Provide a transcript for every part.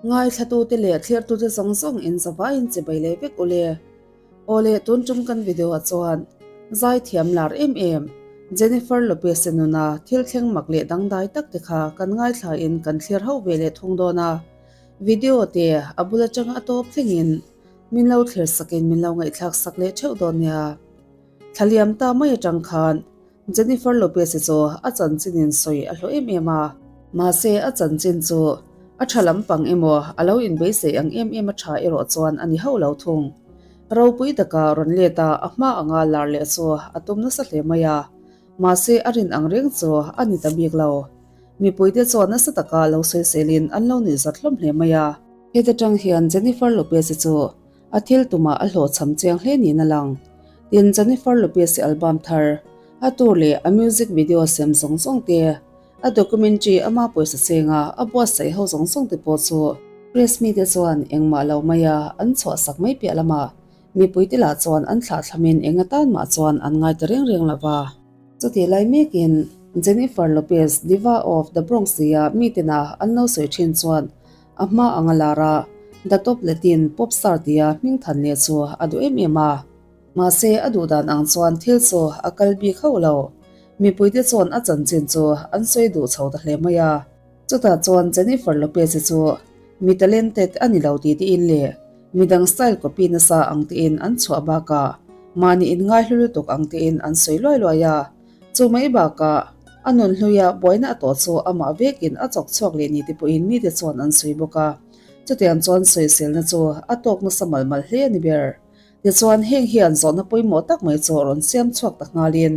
Ngaithlatute leh thlirtute zawng zawng in zavaiin chibai leh vek ule. Awle tun tum kan video ah chuan zaithiam lar em em Jennifer Lopez-i nuna thil thleng mak leh dangdai tak te kha kan ngaithla in kan thlir ho ve leh thung dawn a. Video te a bul atanga a tawp thlengin min lo thlir sakin min lo ngaihthlak sak leh theuh dawn nia. Thlaliam ta mai atang khan Jennifer Lopez-i chu a chanchin in sawi a hlawh em em a. Mahse a chanchin chu a tha lampang emaw a lo inbeisei ang em em a tha erawh chuan a ni hauh lo thung. Ropui taka rawn let a a hma anga lar leh chu a tum nasa hle mai a. Mahse a rin ang reng chu a ni ta bik lo. Mipuite chuan nasa taka lo sawiselin an lo nuihzat hlawm hle mai a. Heta tang hian Jennifer Lopez-i chu A thil tumah a hlawhchham chiang hle niin a lang. Tin, Jennifer Lopez-i album thar, a tour leh a music video sem zawng zawng te, a documentary ama pawisa chenga a buatsaih ho zawng zawng te pawh chu press mite chuan engmah lo maia an chhuahsak mai piah lamah mipuite lah chuan an thlahthlamin eng atan mah chuan an ngai ta reng reng lo va. Chutih lai mekin Jennifer Lopez, Diva of the Bronx tia mitena an lo sawi thin chuan A hma anga lar a, The Top Latin Pop Star tia hming than leh chu a duh em em a. Mahse, a duh dan ang chuan thil chu a kal bik hauh lo. Mipuite chuan a chanchin chu an sawi duh chho ta hle mai a. Chutah chuan Jennifer Lopez-i chu mi talented a ni lo tih tiin leh midang style copy nasa ang tiin an chhuah bakah mahni inngaihlu lutuk ang tiin an sawi luai luai a. Chu mai bakah, a nun hluia buaina a tawh chu amah vekin a chawk chhuak leh ni te pawhin mite chuan an sawi bawk a. Chutiang chuan sawiselna chu a tawk nasa mal mal hle a ni ber. Tichuan, heng hian zawhna pawimawh tak mai chu rawn siam chhuak ta nghalin,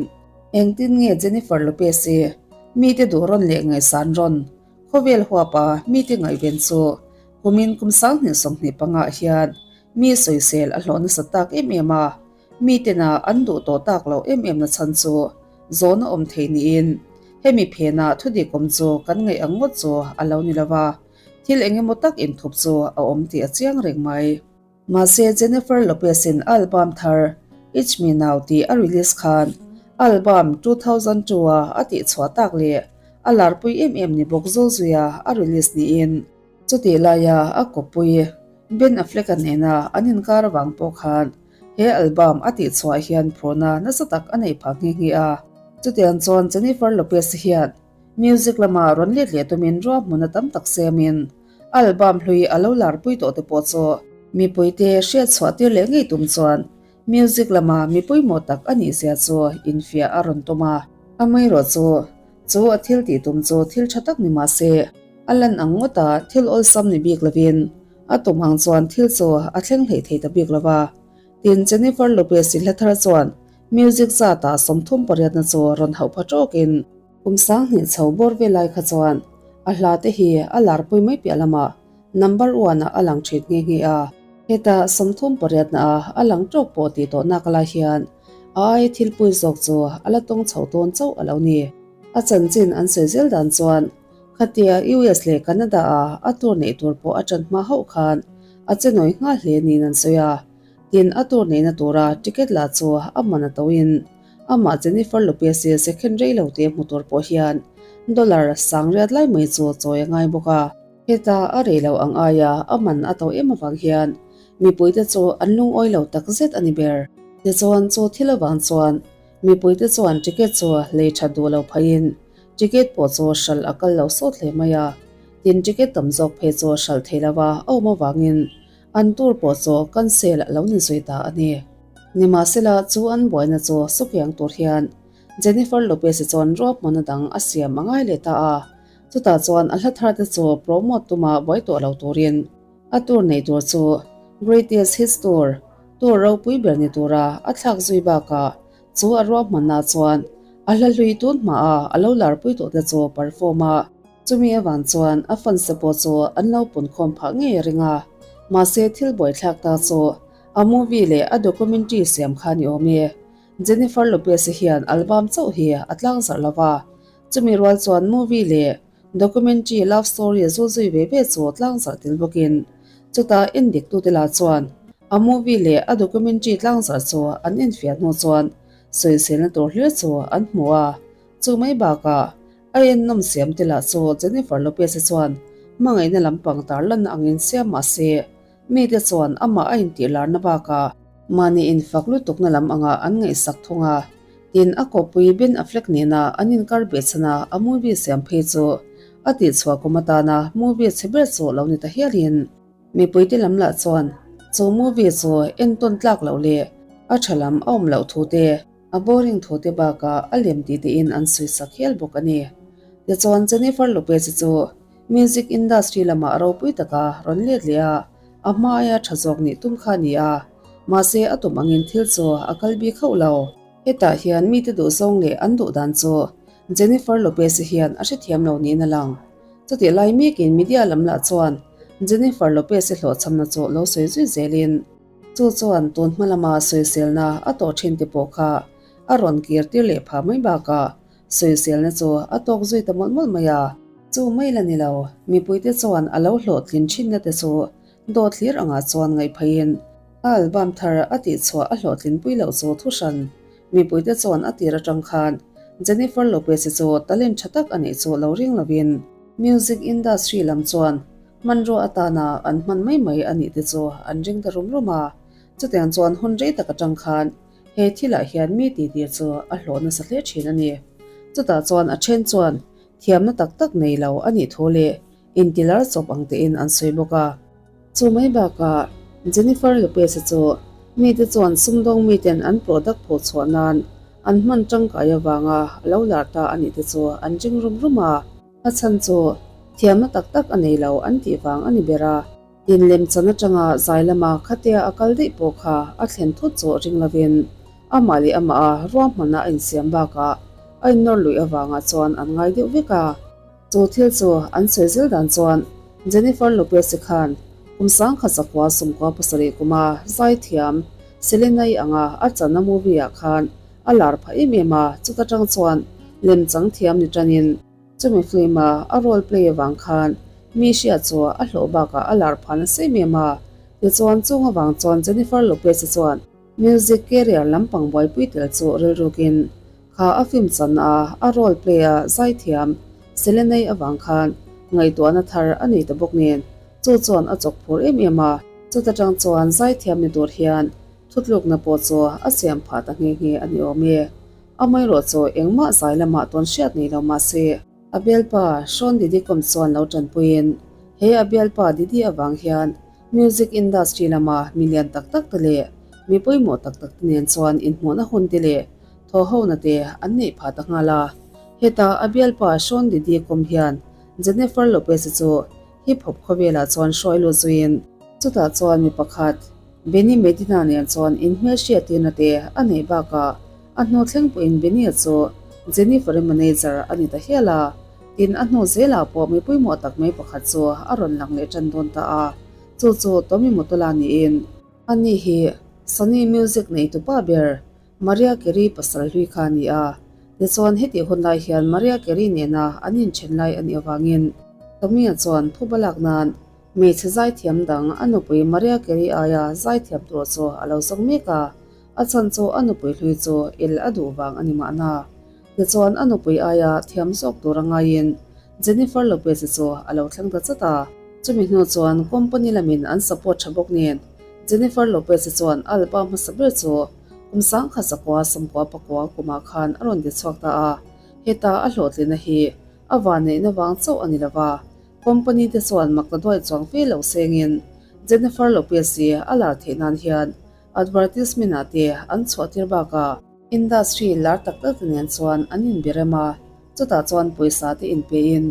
engtin nge Jennifer Lopez-i mite duh rawn leh ngaihsan rawn khawvel huapa mite ngaihven chu kumin kum 2025 hian mi sawisel a hlawh nasa tak em em a, Mitena an duh tawh tak loh em em na chhan chu zawhna awm thei niin hemi phenah thudik awm chu kan ngaih ang ngawt chu a lo ni lova, thil eng emaw tak inthup chu a awm tih a chiang reng mai. Mahse Jennifer Lopez-in a album thar Itch Me Now tih a release khan album 2002 a a tihchhuah tak leh a larpui em em ni bawk zulzuia a release niin Chutih laia a kawppui Ben Affleck-a nena an inkar avang pawh khan he album a tihchhuah hian phurna nasa tak a nei phah nghe nghe a. Chutiang chuan Jennifer Lopez hian music lama rawn let leh tumin ruahmuna tam tak siamin album hlui a lo larpui tawh te pawh chu mipuite hriatchhuah tir leh ngei tum chuan music lama mi pawimawh tak a nih zia chu infiah a rawn tum a. Amaherawh chu Chu a thil tih tum chu thil tha tak ni mah se, a lan ang ngawt a, thil awlsam ni bik lovin a tum ang chuan thil chu a thleng hleih thei ta bik lo va. Tin, Jennifer Lopez-i hla thar chuan music zat ah 38 na chu rawn hauh pha tawkin, kum 2000 chho bawr ve lai kha chuan a hla te hi a larpui mai piah lamah number one ah a lang thin nghe nghe a. Heta 38 na ah a lang tawk pawh tih tawh nak lai hian A ai thil pui zawk chu a la tawng chho dawn chauh a lo ni. A chanchin an sawi zel dan chuan khatia US leh Canada ah a tour neih tur pawh a ṭan hma hauh khan a che nawi nghal hle niin an sawi a. Tin, a tour neihna tura ticket lah chu a man a toin amah Jennifer Lopez-i second rei lo te hmu tur pawh hian dollar 10,000 lai mai chu chawi a ngai bawk a. Heta a rei lo ang aia a man a to em avang hian Mipuite chu an lungawi lo takzet a ni ber. Tichuan chu thil avang chuan mipuite chuan ticket chu lei that duh lo phaiin ticket pawh chu hralh a kal lo sawt hle mai a. Tin ticket tam zawk phei chu hralh thei lova a awm avangin an tour pawh chu cancel a lo ni zui ta a ni. Nimahsela chu an buaina chu sukiang tur hian Jennifer Lopez-i chuan ruahmanna dang a siam a ngai leh ta a. Chutah chuan a hla thar te chu promote tuma buai tawh lo turin A tour neih tur chu Greatest Hits Tour, tour ropui ber ni tura a thlak zui bakah chu a ruahmanna chuan a hla hlui tun hmaah a lo larpui tawh te chu perform a. Chumi avang chuan a fans te pawh chu an lo punkhawm phah ngei a ring a, mahse thil buaithlak ta chu a movie leh a documentary siam kha ni awm e. Jennifer Lopez-i hian album chauh hi a tlangzarh lo va, chumi rual chuan movie leh Documentary love story a zul zui ve ve chu tlangzarh tel bawkin chutah endiktute lah chuan a movie leh a documentary tlangzarh chu an enfiah hnu chuan sawiselna tur hlir chu an hmu a. Chu mai bakah a ennawm siam te lah chu Jennifer Lopez-i chuan hmangaihna lampang tarlanna angin siam mah se, mite chuan amah a intihlarna bakah mahni infak lutukna lam angah an ngaihsak thung a. Tin, a kawppui Ben Affleck nena an inkar behchhana a movie siam phei chu a tihchhuah kum atana movie chhe ber chu lo ni ta hialin, Mipuite lam lah chuan chu movie chu entawn tlak loh leh a tha lam a awm loh thu te, a boring thu te bakah a lem tih tein an sawi sak hial bawk a ni. Tichuan Jennifer Lopez-i chu music industry lamah ropui taka rawn let leh a, a hma aia tha zawk nih tum kha a ni a, mahse a tum angin thil chu a kal bik hauh lo. Hetah hian mite duhzawng leh an duh dan chu Jennifer Lopez-i hian a hrethiam lo niin a lang. Chutih lai mekin media lam lah chuan Jennifer Lopez-i hlawhchhamna chu lo sawi zui zelin, chu chuan tun hma lama sawiselna a tawh thin te pawh kha a rawn kir tir leh phah mai bakah sawiselna chu a tawk zui ta mawlh mawlh mai a. Chu mai la ni lo, mipuite chuan a lo hlawhtlin thinna te chu dawt hlir angah chuan ngaihpheiin a album thar a tihchhuah a hlawhtlinpui loh chu thuhran Mipuite chuan a tir atang khan Jennifer Lopez-i chu talent tha tak a nih chu lo ring lovin music industry lam chuan hmanrua atana an hman mai mai a nih te chu an ring ta rum rum a. Chutiang chuan hun rei tak atang khan he thilah hian mi titi chu a hlawh nasa hle thin a ni. Chutah chuan a then chuan thiamna tak tak nei lo a nih thu leh intilar chawp ang tein an sawi bawk a. Chu mai bakah Jennifer Lopez-a chu mite chuan sumdawng miten an product pho chhuah nan an hman tangkai avanga a lo lar ta a nih te chu an ring rum rum a. A chhan chu thiamna tak tak a nei lo an tih vang a ni ber a. Tin lemchan atanga zai lama khatia a kal daih pawh kha a thlen thut chu ring lovin amah leh amah a ruahmanna a insiam bakah a innawr luih avangah chuan an ngai deuh vek a. Chu thil chu an sawi zil dan chuan Jennifer Lopez-i khan kum sangkhat zakua sumkua pasarih kuma zaithiam Selena-i anga a channa movie-ah khan a lar phah em em a, chuta tang chuan lemchang thiam ni tanin chumi film-a a role play avang khan mi hriat chu a hlawh bakah a lar phah nasa em em a. Tichuan chung avang chuan Jennifer Lopez-i chuan music career lampang buaipui tel chu rilrukin Kha a film chan a, a role play a zaithiam Selenei avang khan ngaihtuahna thar a nei ta bawk nen, chu chuan a chawk phur em em a. Chuta tang chuan zaithiam ni tur hian thutlukna pawh chu a siam phah ta nghe nghe a ni awm e. Amaherawh chu engmah zai lamah tawn hriat nei lo mah se, a bialpa Sean Diddy Combs chuan lo tanpuiin he a bialpa Diddy avang hian Music industry lama mi lian tak tak te leh mi pawimawh tak tak te nen chuan inhmuhna hun te leh thawhhona te an neih phah ta nghal a. Heta a bialpa Sean Diddy kawm hian Jennifer Lopez-i chu hip hop khawvelah chuan hruai lut zuiin chutah chuan mi pakhat Benny Medina nen chuan inhmelhriattirna te a neih bakah a hnu thleng pawhin Benny-a chu Jennifer-i manager a ni ta hial a. Tin, a hnu zelah pawh mi pawimawh tak mai pakhat chu a rawn lang leh tan dawn ta a, chu chu Tommy Mottola niin. Ani hi Sony Music neitupa ber Mariah Carey pasal hlui kha a ni a, tichuan hetih hun lai hian Mariah Carey nena an inthen lai a nih avangin Tommy-a chuan phuba lak nan hmeichhe zaithiam dang a nupui Mariah Carey aia zaithiam tur chu a lo zawng mek a, a chhan chu a nupui hlui chu el a duh vang a ni mahna. Tichuan a nupui aia thiam zawk tur a ngaiin Jennifer Lopez-i chu a lo thleng ta chat a. Chumi hnu chuan company lamin an support tha bawk nen Jennifer Lopez-i chuan album hmasa ber chu kum sangkhat zakua sawmkua pakua kumah khan a rawn ti chhuak ta a. Heta a hlawhtlinna hi a vanneihna vang chauh a ni lo va, company te chuan mak ta duai chuang fe lo sengin Jennifer Lopez-i a lar theih nan hian advertisement ah te an chhuah tir bakah Industry lar tak tak te nen chuan an inbirem a, chutah chuan pawisa te inpein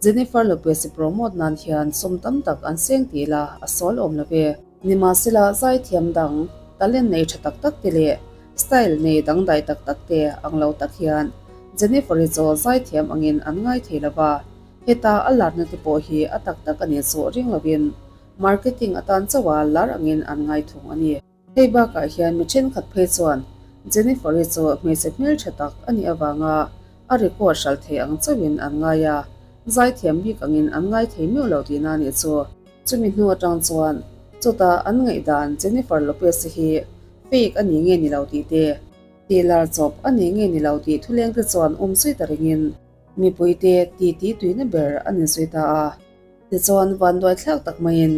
Jennifer Lopez-i promote nan hian sum tam tak an seng tih la a sawl awm lo ve. Nimahsela zaithiam dang, talent nei tha tak tak te leh style nei dangdai tak tak te ang lo tak hian Jennifer-i chu zaithiam angin an ngai thei lo va, heta a larna te pawh hi a tak tak a nih chu ring lovin marketing atan chauha lar angin an ngai thung a ni. Hei bakah hian mi thenkhat phei chuan Jennifer-i chu hmeichhe hmeltha tak a nih avanga a record hralh thei ang chauhin an ngai a, zaithiam bik angin an ngai thei miau lo tihna a nih chu. Chumi hnu atang chuan chutah an ngaihdan Jennifer Lopez-i hi fake a ni nge ni lo tih te, tih lar chawp a ni nge ni lo tih thulengte chuan um zui ta ringin mipuite titi tuina ber a ni zui ta a. Tichuan, vanduaithlak tak maiin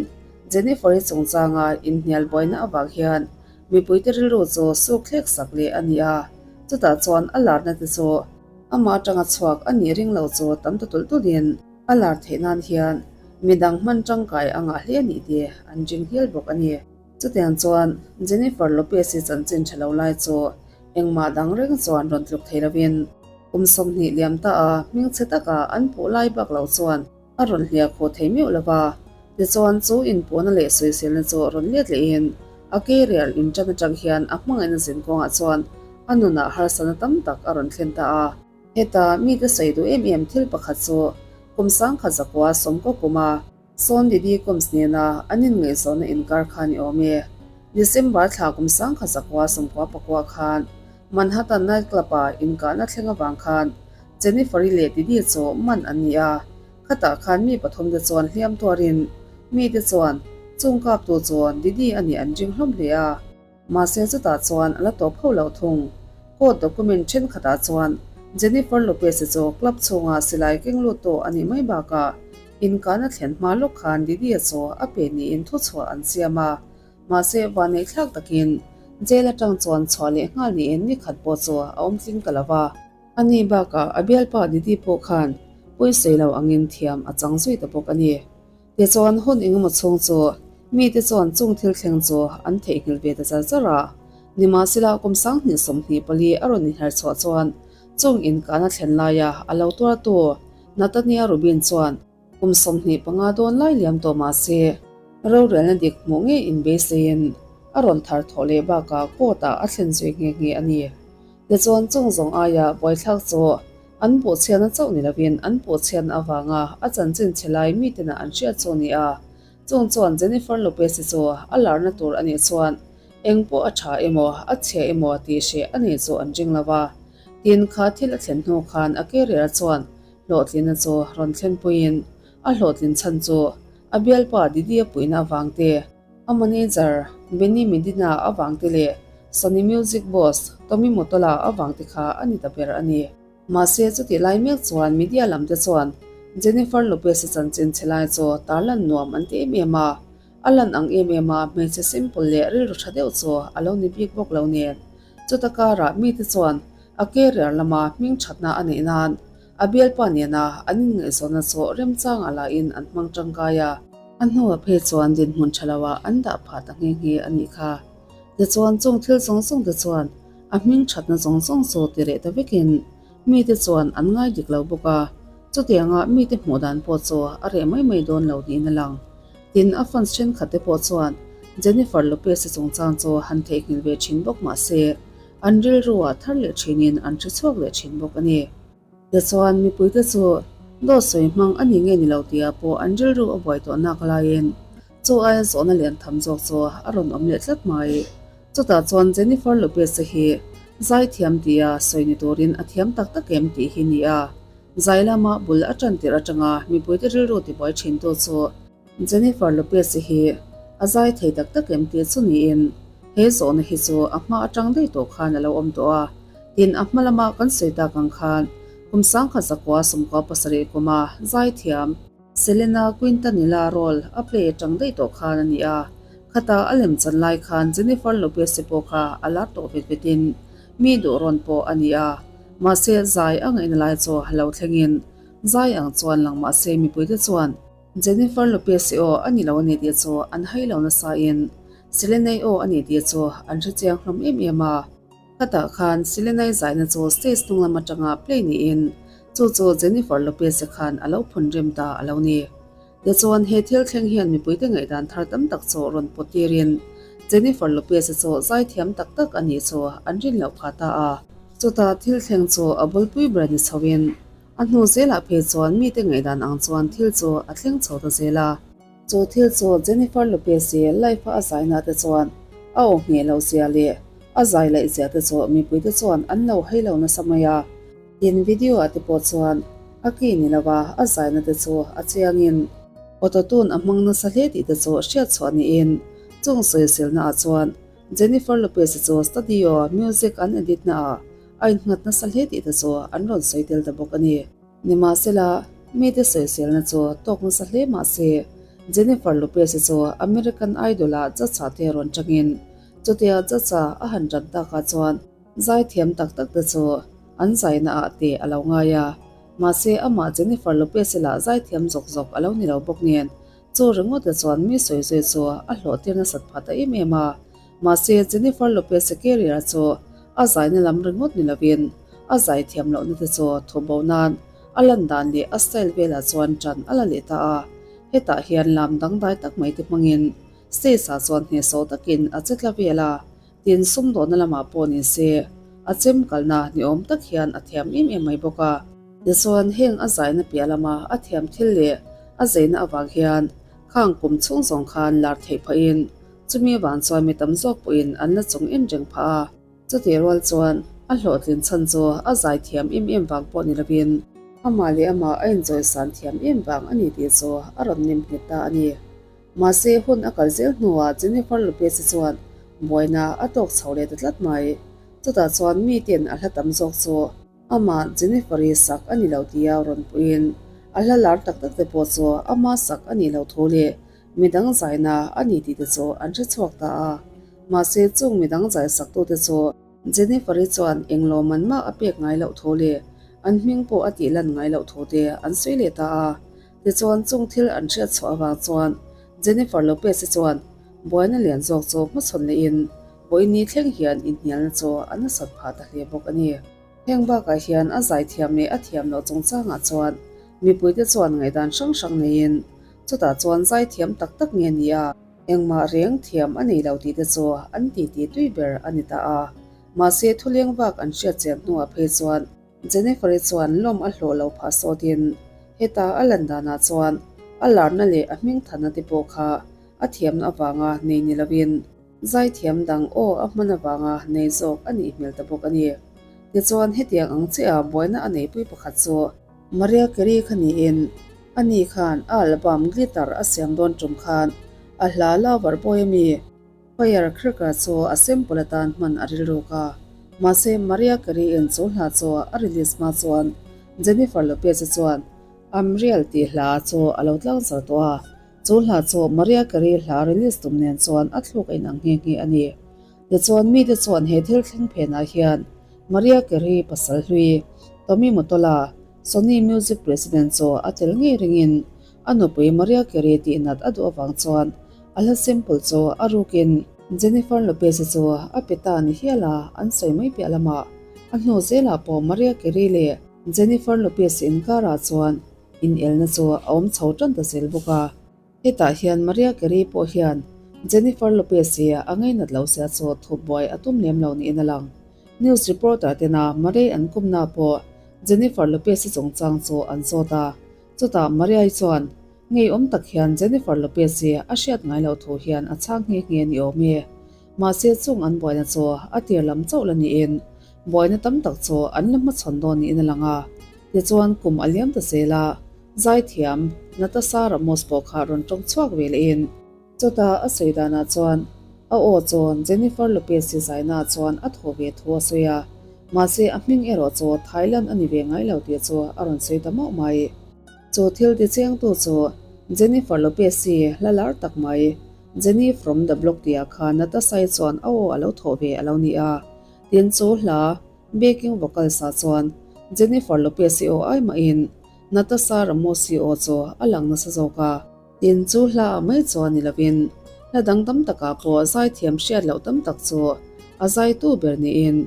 Jennifer-i chungchanga inhnial buaina avang hian mipuite rilru chu suk thlek sak leh a ni a, chutah chuan a larna te chu amah atanga chhuak a nih ring lo chu tam ta tulh tulhin a lar theih nan hian midang hman tangkai a ngah hle a nih tih an ring hial bawk a ni. Chutiang chuan Jennifer Lopez-i chanchin tha lo lai chu engmah dang reng chuan rawn tluk thei lovin kum 20 liam ta a hmingchhe taka an puh lai bak lo chuan a rawn hliah khaw thei meuh lo va. Tichuan chu inpuahna leh sawiselna chu rawn let lehin a career inṭan aṭang hian a hmangaihna zin kawngah chuan a nunah harsatna tam tak a rawn thlen ta a. Heta mite sawi duh em em thil pakhat chu kum 1990 kuma Sawn Diddy Combs nena an inngaihzawnna inkar kha ni awm e. December thla kum 1999 khan Manhattan night club-a inkahna thleng avang khan Jennifer-i leh Diddy chu man an ni a, khatah khan mi pathumte chuan hliam tuarin mite chuan chung kaptu chu Diddy a nih an ring hlawm hle a. Mahse chutah chuan a la tawp ho lo thung. Court document thenkhatah chuan Jennifer Lopez-i chu club chhunga silai keng lut tawh a nih mai bakah inkahna thlen hma lawk khan Diddy-a chu a pe niin thuchhuah an siam a. Mahse vanneihthlak takin jail atang chuan chhuah leh nghal niin ni khat pawh chu a awm tling ta lo va. Ani bakah a bialpa Diddy pawh khan pawisawi lo angin thiam a chang zui ta bawk a ni. Tichuan, hun engemaw chhung chu mite chuan chung thil thleng chu an theihnghilh ve ta char char a. Nimahsela, kum 2024 a rawn inher chhuah chuan chung inkahna thlen laia a lo tuartu Natania Rubin chuan kum 25 dawn lai liam tawh mah se, rorelna dik hmuh ngei inbeiseiin a rawn thar thawh leh bakah court-ah a thlen zui nghe nghe a ni. Tichuan, chung zawng aia buaithlak chu An puhchhiatna chauh ni lovin an puhchhiatna avanga a chanchin chhe lai mitena an hriat chu a ni a. Chung chuan Jennifer Lopez-i chu a larna tur a nih chuan eng pawh a tha emaw a chhia emaw tih hreh a nih chu an ring lo va. Tin, kha thil a thlen hnu khan a career chuan hlawhtlinna chu rawn thlenpuiin a hlawhtlin chhan chu a bialpa Didi-a puihna avang te, A manager Benny Medina avang te leh Sony Music boss Tommy Mottola avang te kha a ni ta ber a ni. Mahse chutih lai mek chuan media lam te chuan Jennifer Lopez-a chanchin chhe lai chu tarlan nuam an ti em em a, a lan ang em em a hmeichhe simple leh rilru tha deuh chu a lo ni bik bawk lo nen. Chuta karah mite chuan a career lama hming thatna a neih nan A bialpa nena an inngaihzawnna chu remchang a lahin an hmang tangkai a. A hnuah phei chuan dinhmun tha loah an dah phah ta nghe nghe a nih kha. Tichuan chung thil zawng zawng te chuan a hming thatna zawng zawng chu ti reh ta vekin mite chuan an ngai dik lo bawk a, chutianga mite hmuh dan pawh chu a reh mai mai dawn lo niin a lang. Tin, a fans thenkhat te pawh chuan Jennifer Lopez-i chungchang chu han theihnghilh ve thin bawk mah se, an rilruah thar leh thinin an hre chhuak leh thin bawk a ni. Tichuan, mipuite chu dawt sawi hmang a ni nge ni lo tihah pawh an rilru a buai tawh nak laiin chu aia zawhna lian tham zawk chu a rawn awm leh tlat mai. Chutah chuan Jennifer Lopez-a hi zai thiam tia sawi ni turin a thiam tak tak em tih hi ni a, zai lama bul a tan tirh atanga mipuite rilru tibuai thintu chu Jennifer Lopez-i hi a zai thei tak tak em tih chu niin he zawhna hi chu a hma atang daih tawh khan a lo awm tawh a. Tin, a hma lama kan sawi tak ang khan kum 1997 kuma zai thiam Selena Quintanilla role a play atang daih tawh khan a ni a. Khata a lem chan lai khan Jennifer Lopez-i pawh kha a lar tawh vet vetin mi duh rawn pawh a ni a. Mahse, zai a ngaihna lai chu a lo thlengin zai ang chuan lang mahse mipuite chuan Jennifer Lopez-i aw a ni lo a ni tih chu an hai lo nasa in Selena-i aw a ni tih chu an hre chiang hlawm em em a. Khatah khan Selena-i zaina chu stage hnung lam atanga play niin chu chu Jennifer Lopez-i khan a lo phun rem ta a lo ni. Tichuan he thil thleng hian mipuite ngaihdan thar tam tak chu rawn pawt tirin Jennifer Lopez-i chu zaithiam tak tak a nih chu an rin loh phah ta a. Chutah thil thleng chu a bulpui ber ni chhoin A hnu zelah phei chuan mite ngaihdan ang chuan thil chu a thleng chho ta zel a. Chu thil chu Jennifer Lopez-i life-a a zaina te chuan a aw ngheh loh zia leh a zai laih zia te chu mipuite chuan an lo hei lo nasa mai a. Tin, video-ah te pawh chuan a key ni lova a zaina te chu a chiangin autotune a hmang nasa hle tih te chu hriat chhuah niin chung sawiselnaah chuan Jennifer Lopez-i chu studio music an edit naah a innghat nasa hle tih te chu an rawn sawi tel ta bawk a ni. Nimahsela, Mite sawiselna chu tawk nasa hle mah se, Jennifer Lopez-i chu American Idol-ah judge-ah te rawn tangin, chutia judge-a a han tan takah chuan zaithiam tak tak te chu an zaina ah te a lo ngai a. Mahse, amah Jennifer Lopez-i lah zaithiam zawk zawk a lo ni lo bawk nen, chu ringawt te chuan mi sawi zui chu a hlawhtir nasat phah ta em em a. Mahse, Jennifer Lopez-i career chu a zaina lam ringawt ni lovin a zaithiam lohna te chu thubo nan a lan dan leh a style velah chuan ṭan a la leh ta a. Hetah hian lam dangdai tak mai te hmangin stage-ah chuan hnehsawh takin a che tla vel a, tin sumdawhna lamah pawh ni se a chem kalna ni awm tak hian a thiam em em mai bawk a. Tichuan, heng a zaina piah lama a thiam thil leh a zeina avang hian khang kum chhung zawng khan lar theih phahin chumi avang chuan mi tam zawk pawhin an la chung en reng phah a. Chutih rual chuan a hlawhtlin chhan chu a zai thiam em em vang pawh ni lovin amah leh amah a inchawisan thiam em vang a ni tih chu a rawn nem nghet ta a ni. Mahse, hun a kal zel hnuah Jennifer Lopez-i chuan buaina a tawk chho leh ta tlat mai. Chutah chuan miten a hla tam zawk chu amah Jennifer-i sak a ni lo tia rawn puiin a hla lar tak tak te pawh chu ama sak a nih loh thu leh midang zaina a ni tih te chu an hre chhuak ta a. Mahse, chung midang zai saktute chu Jennifer-i chuan eng lawmman mah a pek ngai loh thu leh an hming pawh a tih lan ngai loh thu te an sawi leh ta a. Tichuan, chung thil an hriat chhuah avang chuan Jennifer Lopez-i chuan buaina lian zawk chu hmachhawn lehin vawiin thleng hian inhnialna chu a nasat phah ta hle bawk a ni. Heng bakah hian a zaithiam leh a thiam loh chungchangah chuan mipuite chuan ngaihdan hrang hrang neiin chutah chuan zaithiam tak tak nge ni a, engmah reng thiam a nei lo tih te chu an titi tui ber a ni ta a. Mahse, thuleng vak an hriat chian hnuah phei chuan Jennifer-i chuan lawm a hlawh lo phah sawtin heta a lan danah chuan a larna leh a hmingthanna te pawh kha a thiamna avanga nei ni lovin zaithiam dang aw a hman avanga nei zawk a nih hmel ta bawk a ni. Tichuan hetiang ang chiah buaina a neipui pakhat chu Mariah Carey kha niin ani khan a album Glitter a siam dawn tum khan a hla Lover Boy ami Fire Cracker chu a sample atan hman a rilruk a, mahse Mariah Carey in chu hla chu a release hma chuan Jennifer Lopez-i chuan I'm Real tih hla chu a lo tlangzar tawh a, chu hla chu Mariah Carey hla release tum nen chuan a thluk a inang nghe nghe a ni. Tichuan mite chuan he thil thleng phenah hian Mariah Carey pasal hlui Tommy Mottola, Sony Music President chu a tel ngei ringin A nupui Mariah Carey tih nat a duh avang chuan a hla sample chu a rukin Jennifer Lopez-i chu a pe ta ni hial a, an sawi mai piah lamah a hnu zelah pawh Mariah Carey leh Jennifer Lopez-i inkarah chuan inelna chu a awm chho tan ta zel bawk a. Hetah hian Mariah Carey pawh hian Jennifer Lopez-i a ngainat lo sia chu thup buai a tum lem lo niin a lang. News reporter tena Mariah an kumna pawh Jennifer Lopez-i chungchang chu an zawt a. Chutah Maria-i chuan ngeiawm tak hian Jennifer Lopez-i a hriat ngai loh thu hian a chhang nghe nghe ni awm e. Mahse chung an buaina chu a tir lam chauh la niin buaina tam tak chu an la hmachhawn dawn niin a lang a. Tichuan kum a liam ta zel a, zaithiam Natasha Ramos pawh kha rawn tawng chhuak ve lehin, Chutah a sawi danah chuan a aw chuan Jennifer Lopez-i zainaah chuan a thaw ve thu a sawi a, mahse a hming erawh chu Thailand a ni ve ngai lo tih chu a rawn sawi ta mauh mai. Chu thil tichengtu chu Jennifer Lopez-i hla lar tak mai Jenny from the Block tihah khan Natasha-i chuan a aw a lo thawh ve a lo ni a, tin chu hla backing vocals-ah chuan Jennifer Lopez-i aw ai mahin Natasha Ramos-i aw chu a lang nasa zawk a. Tin, chu hla ah mai chuan ni lovin hla dang tam takah pawh zaithiam hriat loh tam tak chu a zaitu ber niin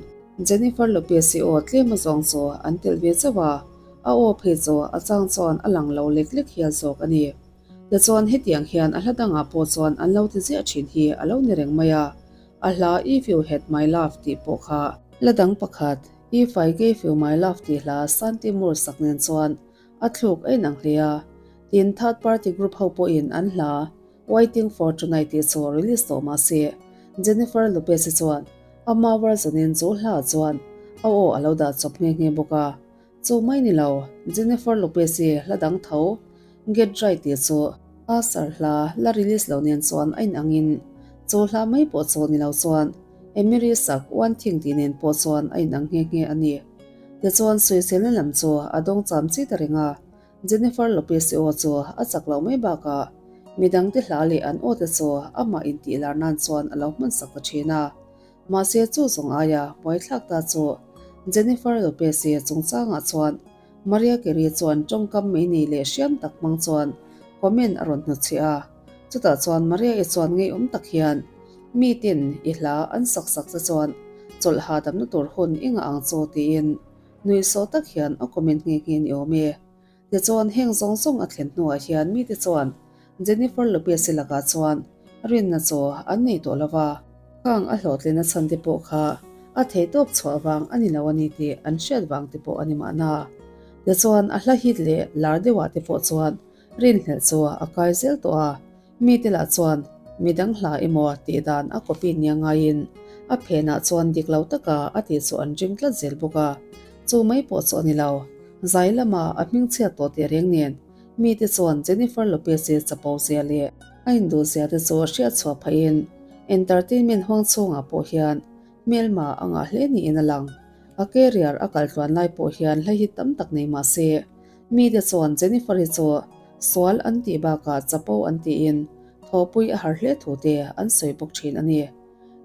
Jennifer Lopez-i aw tlem azawng chu an telh ve chauh a, a aw phei chu a chang chuan a lang lo lek lek hial zawk a ni. Tichuan hetiang hian a hla dangah pawh chuan an lo ti ziah thin hi a lo ni reng mai a, a hla If You Had My Love tih pawh kha hla dang pakhat If I Gave You My Love tih hla Santi Moore sak nen chuan A thluk a inang hle a, tin third party group ho pawhin an hla Waiting for Tonight tih chu release tawh mah se, Jennifer Lopez-i chuan ama version-in chu hla chuan a aw a lo dah chawp nghe nghe bawk a. Chu mai ni lo, Jennifer Lopez-i hla dang tho Get Right tih chu Usher hla la release lo nen chuan a inangin chu hla mai pawh chu ni lo chuan Emiri sak One Thing tih nen pawh chuan a inang nghe nghe a ni. Tichuan sawiselna lam chu a dawng cham chi ta reng a. Jennifer Lopez-i aw chu a chak loh mai bakah midangte hla leh an aw te chu amah intih lar nan chuan a lo hman sak ta thin a. Mahse chu zawng aia buaithlak ta chu Jennifer Lopez-i chungchangah chuan Mariah Carey chuan tawngkam mei nei leh hriam tak hmang chuan comment a rawn hnutchhiah a. Chutah chuan Mariah-i chuan ngeiawm tak hian mi tin i hla an sak sak che chuan chawlh hahdamna tur hun i ngah ang chu tiin Nuihsawh tak hian a comment nghe nghe ni awm e. Tichuan heng zawng zawng a thlen hnuah hian mite chuan Jennifer Lopez-i lakah chuan rinna chu an nei tawh lo va, khang a hlawhtlina chhan te pawh kha a theihtawp chhuah vang a ni lo a ni tih an hriat vang te pawh a ni mahna. Tichuan a hla hit leh lar deuhah te pawh chuan rinhlelh chu a kai zel tawh a, Mite lah chuan midang hla emaw tih dan a copy nia ngaiin a phenah chuan dik lo taka a tih chu an ring tlat zel bawk a. Chu mai pawh chu a ni lo. Zai lama a hmingchhiat tawh teh reng nen mite chuan Jennifer Lopez-i chapo zia leh a induh zia te chu hriat chhuah phahin entertainment huang chhungah pawh hian hmelma a ngah hle niin a lang. A career a kal tluan lai pawh hian hla hi tam tak nei mah se Mite chuan Jennifer-i chu sual an tih bakah chapo an tiin thawhpui a har hle thu te an sawi bawk thin a ni.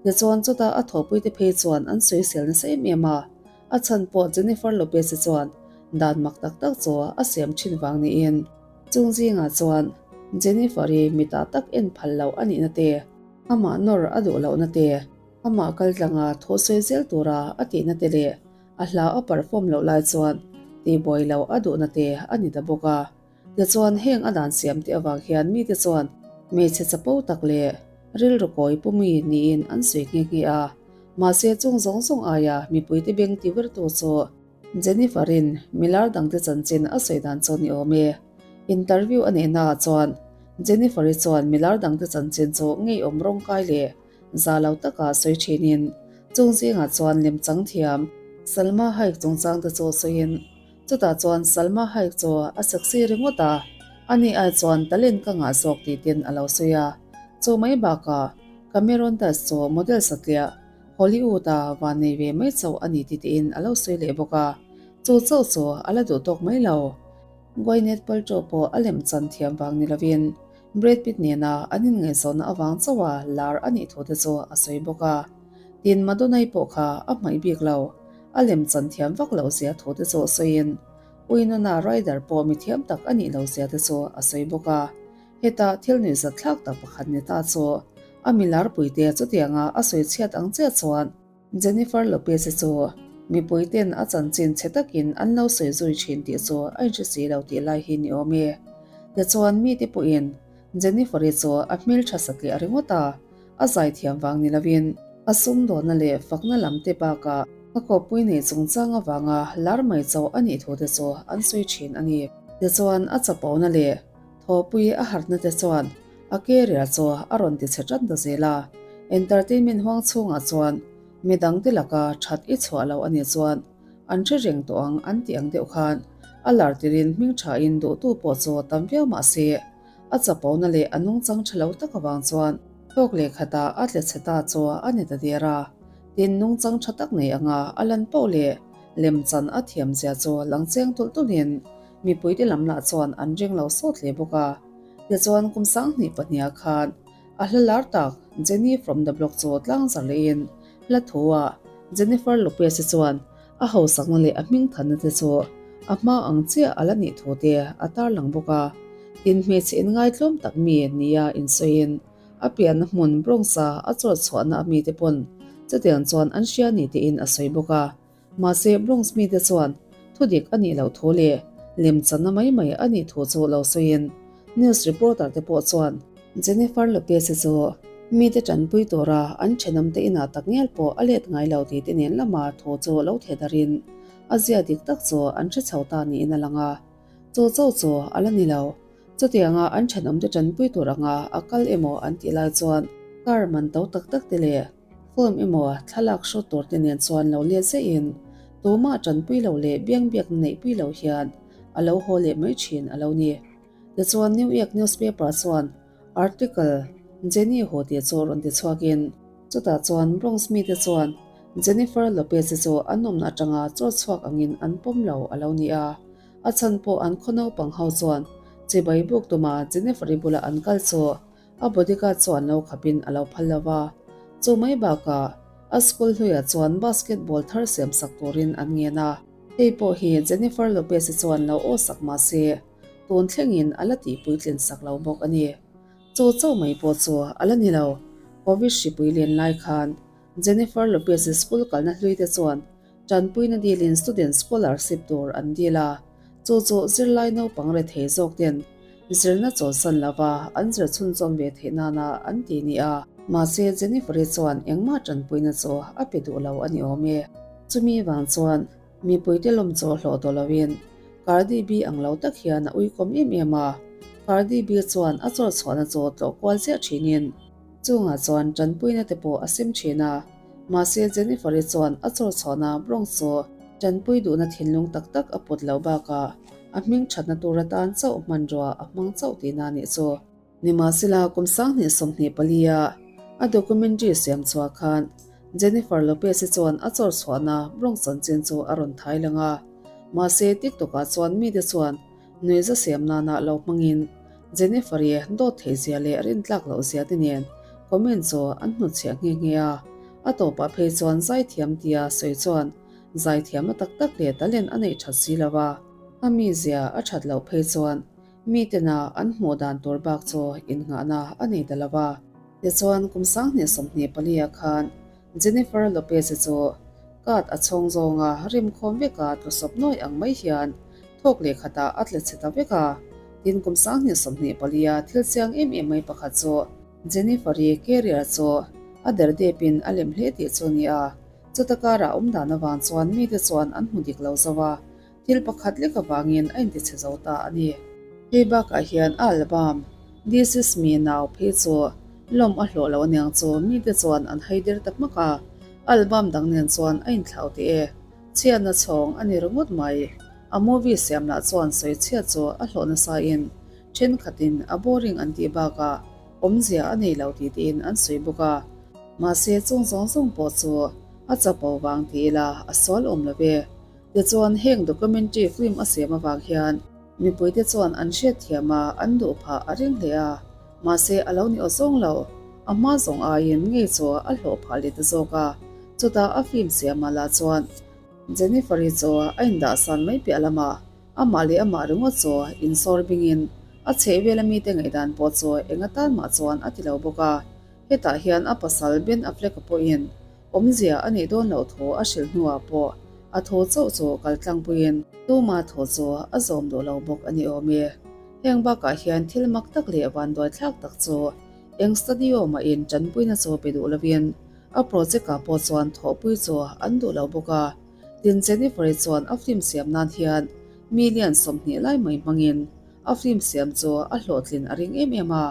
Tichuan chutah a thawhpuite phei chuan an sawisel nasa em em a, a chhan pawh Jennifer Lopez-i chuan dan mak tak tak chu a siam thin vang niin chung zingah chuan Jennifer-i mitah tak en phal loh a nihna te, amah nawr a duh lohna te, amah kaltlanga thawhsawi zel tura a tihna te leh A hla a perform loh lai chuan tihbuai loh a duhna te a ni ta bawk a. Tichuan heng a dan siam te avang hian mite chuan hmeichhe chapo tak leh rilru kawi pumi niin an sawi nghe nghe a. Mahse chung zawng zawng aia mipuite beng ti virtu chu Jennifer-in milar dangte chanchin a sawi dan chu ni awm e. Interview a neihnaah chuan Jennifer-i chuan milar dangte chanchin chu ngeiawm rawngkai leh Za lo taka sawi thinin chung zingah chuan lemchang thiam Salma Hayek chungchang te chu sawiin chutah chuan Salma Hayek chu a sexy ringawt a, ani ai chuan talent ka ngah zawk tih tin a lo sawi a. Chu mai bakah Cameron Diaz chu model satliah Hollywood a van nei ve mai chauh a ni ti tiin a lo sawi leh bawk a, chu chauh chu a la duh tawk mai lo. Gwyneth Paltrow pawh a lemchan thiam vang ni lovin Brad Pitt nena an inngaihzawnna avang chauha lar a nih thu te chu a sawi bawk a. Tin, Madonna-i pawh kha a hmaih bik lo, a lemchan thiam vak loh zia thu te chu sawiin, Winona Ryder pawh mi thiam tak a nih loh zia te chu a sawi bawk a. Heta thil nuihzat thlak tak pakhat ni ta chu a mi larpuite chutianga a sawi chhiat ang chiah chuan, Jennifer Lopez-i chu mipuiten a chanchin chhe takin an lo sawi zui thin tih chu a inhre si lo tih lai hi ni awm e. Tichuan mite pawhin Jennifer-i chu a hmeltha satliah ringawt a, a zaithiam vang ni lovin a sumdawnna leh fakna lam te bakah a kawppui nei chungchang avanga lar mai chauh a nih thu te chu an sawi thin a ni. Tichuan a chapona leh Thawhpui a harhna te chuan a career chu a rawn ti chhe tan ta zel a, entertainment huang chhungah chuan midangte laka that i chhuah lo a nih chuan an hre reng tawh ang an tih ang deuh khan a lar tirin hming thain duhtu pawh chu tam viau mah se a chapona leh a nungchang tha lo tak avang chuan tawk leh khatah a tle chhe ta chu a ni ta der a, tin nungchang tha tak nei anga a lan poh leh lemchan a thiam zia chu lang cheng tulh tulhin Mipuite lam lah chuan an ring lo sawt hle bawk a. Tichuan kum sanghnih pahniha khan a hla lar tak Jenny from the Block chu tlang zar lehin hla thu ah Jennifer Lopez-i chuan a hausakna leh a hmingthanna te chu a hma ang chiah a la nih thu te a tarlang bawk a. Tin hmeichhe inngaitlawm tak mi nia insawiin a pianna hmun Bronx-a a chawt chhuahna a mite pawn chutiang chuan an hria ni tiin a sawi bawk a. Mahse, Bronx mite chuan thudik a nih loh thu leh lemchanna mai mai a nih thu chu lo sawiin news reporter te pawh chuan Jennifer Lopez-i chu mite tanpui tura an thenawmte inah tak ngial pawh a let ngai lo tih te nen lama thu chu lo theh darin a zia dik tak chu an hre chho ta niin a lang a. Chu chauh chu a la ni lo. Chutianga an thenawmte tanpui tur anga a kal emaw an tih lai chuan car man to tak tak te leh Film emaw thlalak hrawt tur te nen chuan lo let zaihin tumah tanpui lo leh biangbiakna neihpui lo hian a lo haw leh mai thin a lo ni. Tichuan New York newspaper chuan article Jenny haw tih chu rawn ti chhuakin chutah chuan Bronx mite chuan Jennifer Lopez-i chu an awmna atanga chaw chhuak angin an pawm lo a lo ni a. A chhan pawh an khaw naupang ho chuan chibai buk tuma Jennifer-i bula an kal chu a bodyguard chuan lo khapin a lo phal lo va. Chu mai bakah a school hluiah chuan basketball thar siam sak turin an ngen a. Hei pawh hi Jennifer Lopez-i chuan lo aw sak mah se, tun thlengin a la tihpuitlin sak lo bawk a ni. Chu chauh mai pawh chu a la ni lo, Covid hripui len lai khan Jennifer Lopez-i school kalna hlui te chuan tanpuina dilin student scholarship tur an dil a, chu chu zirlai naupang rethei zawk ten zirna chawlsan lova an zir chhunzawm ve theih nana an ti ni a. Mahse Jennifer-i chuan engmah tanpuina chu a pe duh lo a ni awm e. Chumi vang chuan Mipuite lawm chaw hlawh tawh loin Cardi B ang lo tak hian a uikawm em em a, Cardi B chuan a chaw chhuahna chu tlawh kual chiah thinin chungah chuan tanpuina te pawh a sim thin a, mahse Jennifer-i chuan a chaw chhuahna Bronx chu tanpui duhna thinlung tak tak a put loh bakah a hming thatna tur atan chauh hmanrua a hmang chauh tihna a nih chu. Nimahsela, kum 2024-a a documentary siam chhuah khan Jennifer Lopez-i chuan a chawr chhuahna Bronx chanchin chu a rawn thai lang a. Mahse, TikTok-ah chuan mite chuan nuihza siam nana lo hmangin Jennifer-i dawt theihzia leh rintlak lohzia te nen comment chu an hnutchhiah nghe nghe a. A tawpah phei chuan zaithiam tia sawi chuan zaithiamna tak tak leh talent a neih that si lo a, a mizia a that loh phei chuan Mitena an hmuh dan tur bak chu innghahna a nei ta lo va. Tichuan, kum 2024 ah khan Jennifer Lopez-i chu kat a chhawng zawnga rim khawm veka tlu sawp nawi ang mai hian thawk leh khatah a tla chhe ta vek a. Tin, kum 2024 a thil chiang em em mai pakhat chu Jennifer-i career chu a der depin a lem hle tih chu a ni a. Chuta karah awm dan avang chuan mite chuan an hmu dik lo zo a. Thil pakhat lek avangin a intichhe zo ta a ni. Hei bakah hian a album This Is Me Now phei chu lawm a hlawh lo aniang chu mite chuan an hai der ta hmak a, album dang nen chuan a inthlau teh e. Chhiatna chhawng a ni ringawt mai. A movie siam lah chuan sawi chhiat chu a hlawh nasa in thenkhatin a boring an tih bakah awmzia a nei lo tih tiin an sawi bawk a. Mahse chung zawng zawng pawh chu a chapo vang ti ila a sual awm lo ve. Tichuan, heng documentary film a siam avang hian mipuite chuan an hriatthiam a, an duh phah a ring hle a. Mahse, a lo ni awzawng lo. A hma zawng aiin ngei chu a hlawh phah leh ta zawk a. Chutah a film siamah lah chuan Jennifer-i chu a indahsan mai piah lamah amah leh amah ringawt chu insawr bingin a chhehvela mite ngaihdan pawh chu eng atan mah chuan a ti lo bawk a. Hetah hian a pasal Ben Affleck-a pawhin Awmzia a nih dawn loh thu a hrilh hnuah pawh a thu chauh chu kal tlangpuiin tuma thu chu a zawm duh lo bawk a ni awm e. Heng bakah hian thil mak tak leh vanduai thlak tak chu eng studio mahin tanpuina chu pe duh lovin a project-ah pawh chuan thawhpui chu an duh lo bawk a. Tin, Jennifer-i chuan a film siam nan hian million 20 lai mai hmangin a film siam chu a hlawhtlin a ring em em a,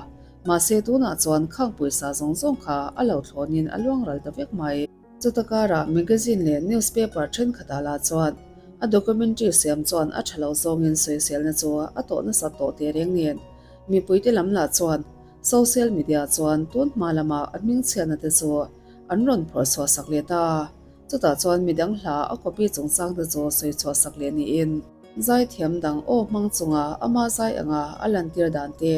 mahse tunah chuan khang pawisa zawng zawng kha a lo thlawnin a luang ral ta vek mai. Chuta karah magazine leh newspaper thenkhatah lah chuan a documentary siam chuan a tha lo zawngin sawiselna chu a tawh nasat tawh teh reng nen mipuite lam lah chuan social media chuan tun hma lama a hmingchhiatna te chu an rawn phawrh chhuah sak leh ta a. Chutah chuan midang hla a copy chungchang te chu sawi chhuah sak leh niin zaithiam dang aw hmang chunga ama zai anga a lantir dan te,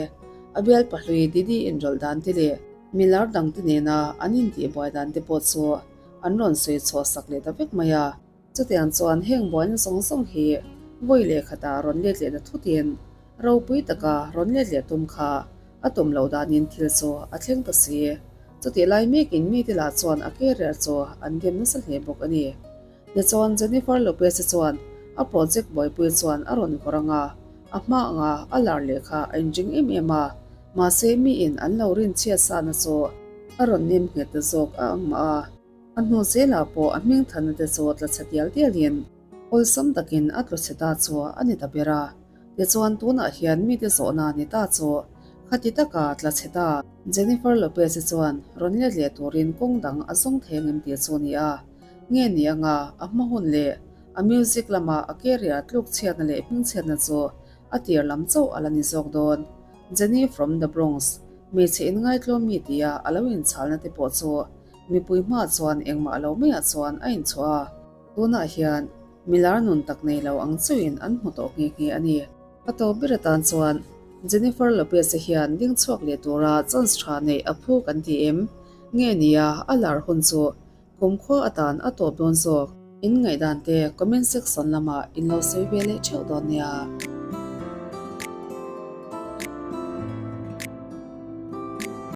a bial pahlui Didi inrawlh dan te leh milar dang te nena an intihbuai dan te pawh chu an rawn sawi chhuah sak leh ta vek mai a. Chutiang chuan heng buaina zawng zawng hi vawi leh khatah rawn let lehna thutin ropui taka rawn let leh tum kha a tum loh danin thil chu a thleng ta si. Chutih lai mekin mite lah chuan a career chu an dem nasa hle bawk a ni. Tichuan Jennifer Lopez-i chuan a project buaipui chuan a rawn vawr ang a, a hma anga a lar leh kha a inring em em a, mahse miin an lo rin chhiat sahna chu a rawn nem nghet ta zawk a ang mah a. A hnu zelah pawh a hming thanna te chu tla chhe tial tialin awlsam takin a tlu chhe ta chu a ni ta ber a. Tichuan tunah hian mite zawhna ni ta chu khati taka tla chhe ta. Jennifer Lopez-i chuan rawn let leh turin kawng dang a zawng thei angem tih chu a ni a. Nge ni anga a hma hun leh a music lama a career tluk chhiatna leh hmingchhiatna chu a tir lam chauh a la ni zawk dawn. Jenny from the Bronx, hmeichhe inngaitlaw mi tia a lo inchhalna te pawh chu mipui hmaah chuan engmah lo maiah chuan a inchhuah a. Tunah hian. Milar nun tak nei lo ang chauhin an hmu tawh nghe nghe a ni. A tawp ber atan chuan Jennifer Lopez-a hian ding chhuak leh tura chance tha neih a phu kan ti em? Nge nia, a lar hun chu kumkhua atan a tawp dawn zawk. In ngaihdan te comment section lamah in lo sawi ve leh theuh dawn nia.